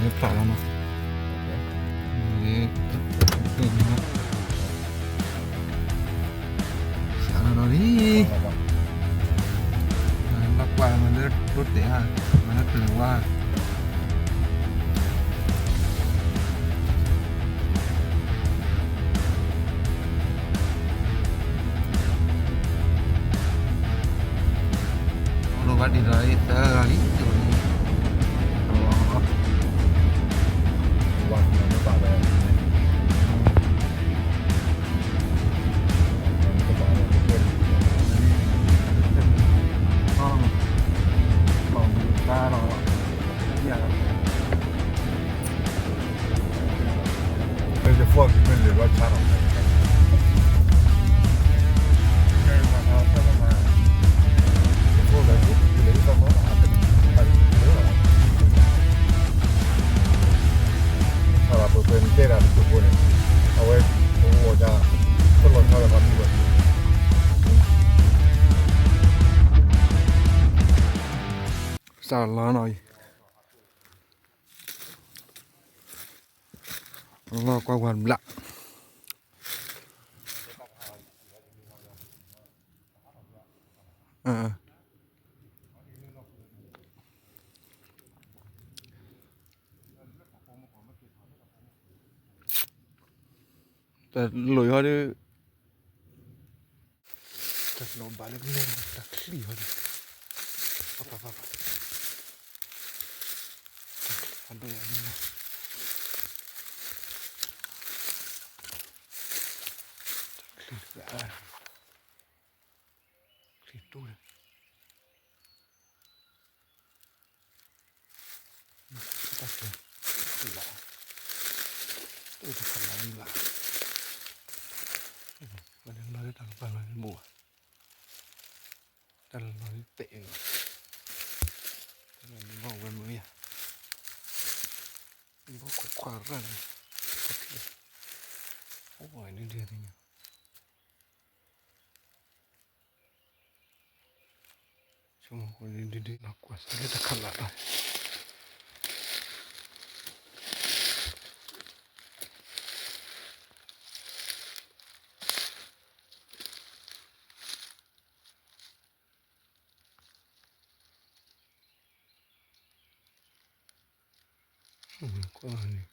ဖျါလီၤနီၤ, စးလီၤနီၤလံ, ဘၣ်ကွၢ်မၤလၢတိတဲာ်ဧါ, မၤလၢပျၢၤဝါ အိၣ်ဘၣ်ဒ်သိးအံၤ သၢဂၤလံ, ဝါသနာမ့ၢ်ဘၣ်ဒီး တၢ်ဒီး ယဖီၣ်က့ၤမ့ၢ်လၢဘၣ်ဆါလီၤ, ယဖီၣ်လၢယဖီၣ်လီၤ, ဆါလီၤပှဲၤပှဲၤန့ၣ်တဲဒၣ်တစိၢ်ဖိန့ၣ်, အဝဲ ပဝီၤဒၣ် တလီၤဆီဒီးပှၤမံဝဲ စးလီၤနီၤအံၤ, လီၤကွၢ်ဝါတဘျၣ်, တၢ်လိၣ်ဟီဒီး တၢ်လီၤဘၣ်လၢကနဲ တၢ်ချံၣ်ဟီဒီး ပၢ်ပၢ်ပၢ်ပၢ် တၢ်ချံၣ်ဟီဒီး တၢ်ချံၣ်တဂၤ ချံၣ်တူၢ်ဒီး တၢ်ကျဲၤ တၢ်လီၤ တၢ်ခးလီၤလၢ် ဝဲန့ၣ်လီၤလၢတၢ်ကပၤလီၤန့ၣ်ဘိၣ်ဘၣ် တၢ်လီၤလီၤလၢတဲာ်န့ၣ် တၢ်လီၤလီၤဝဲမုာ်ယါ ဘီၣ်ခွဲးခွါရၣ်န့ၣ် အိၣ်ဝဲဒုဒုသ့ၣ်ညါ ဆိကမိၣ်ဃိဒုဒုဒု ကွၢ်စၢ်လၢတၢ်ခးလီၤလီၤ ကွၢ်န့ၣ်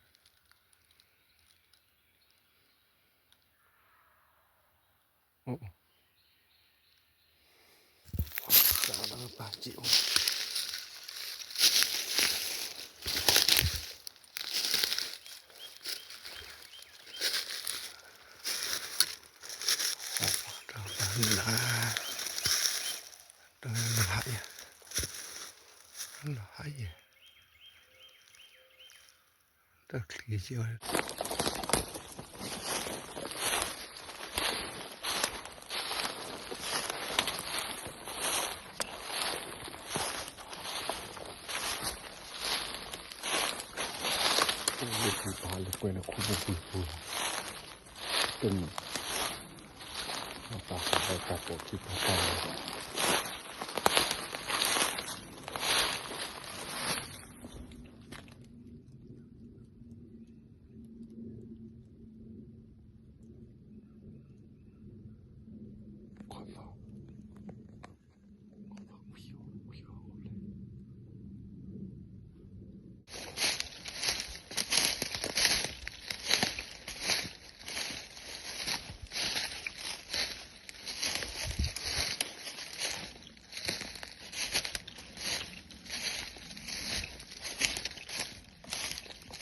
အိၣ် တၢ်ပာ်စံးအိၣ် တၢ်ပာ်လၢ တၢ်လၢဟးယဲ လၢဟးယဲ တၢ်ချံက့ၤအီၤ လၢခံပဟးလၢကွဲန့ၣ် ခိၣ်ဖိပူၤပူၤ တနံၣ် တၢ်ဟးလၢတၢ်ပိာ်ခံပာ်တၢ်လီၤ ယအိၣ်လၢတၢ်ခးလီၤမး လၢတၢ်တြီၤလ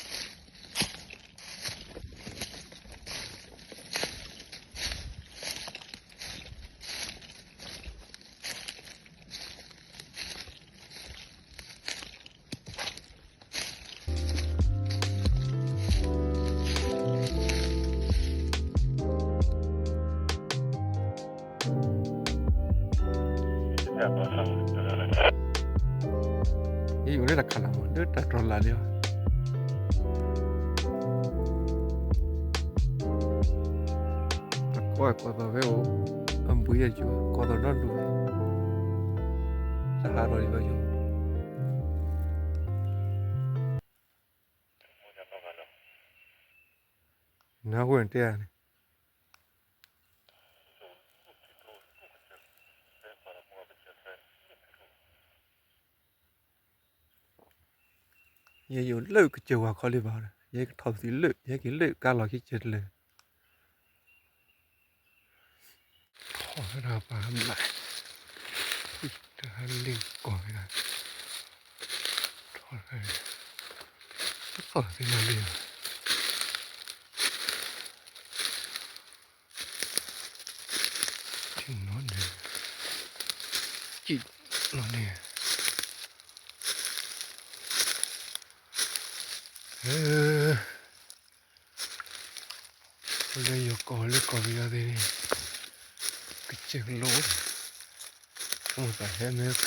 ၢ်န့ၣ်လီၤ တၢ်ကွၢ်ကီၢ်သီၣ်ဖဲအိၣ် အဘှံးယဲၢ်ကၠိ ကီၢ်သီၣ်ဒီဒူၣ် တၢ်ဟးထီၣ်ဒံးဘၣ်ယိၣ် နၢ်ဟူန့ၣ်တဲန့ၣ် ယဲယအိၣ်လၢကစၢၢ်ဝၤခီလံဘၣ်ဒီး ယဲကထီၣ်ပသံလၢ ယဲက့ၤလၢကါလီၤခံကစၢၢ်တလၢာ် ထီၣ်ဝဲဒၣ်ပှၤမး တၢ်လ့ၣ်ကီၢ်ဝဲဒၣ် ထီၣ်ဝဲ တသီၣ်သ့ၣ်ညါလံ ထံနီၤန့ၣ် ကံၣ်နီၤန့ၣ်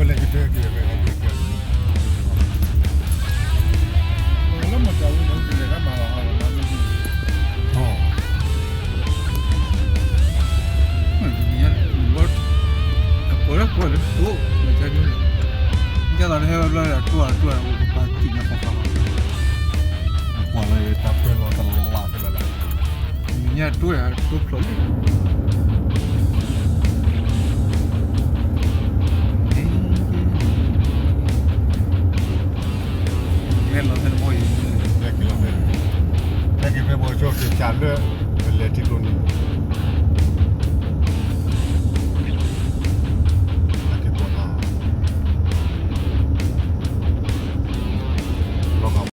လၢယိၤကီၢ်လၢကီၢ်ပယီၤသ့ၣ်န့ၣ် ကစၢၢ်ကလိ မိၢ်သးဟဲမ့ၢ်ကးဒီးအကွၢ်လၢဟဲဝဲဘျီဒီး တိၢ်အတိၢ်အပှၤကံၣ်ညါဖးဖးလီၤ, အကွၢ်လၢတၢ်ပၢလီၤတလးဖဲလဲၣ်လဲၣ်, မ့ၢ်ညါတိၢ်ယၤတိၢ်ဖျိးလံ,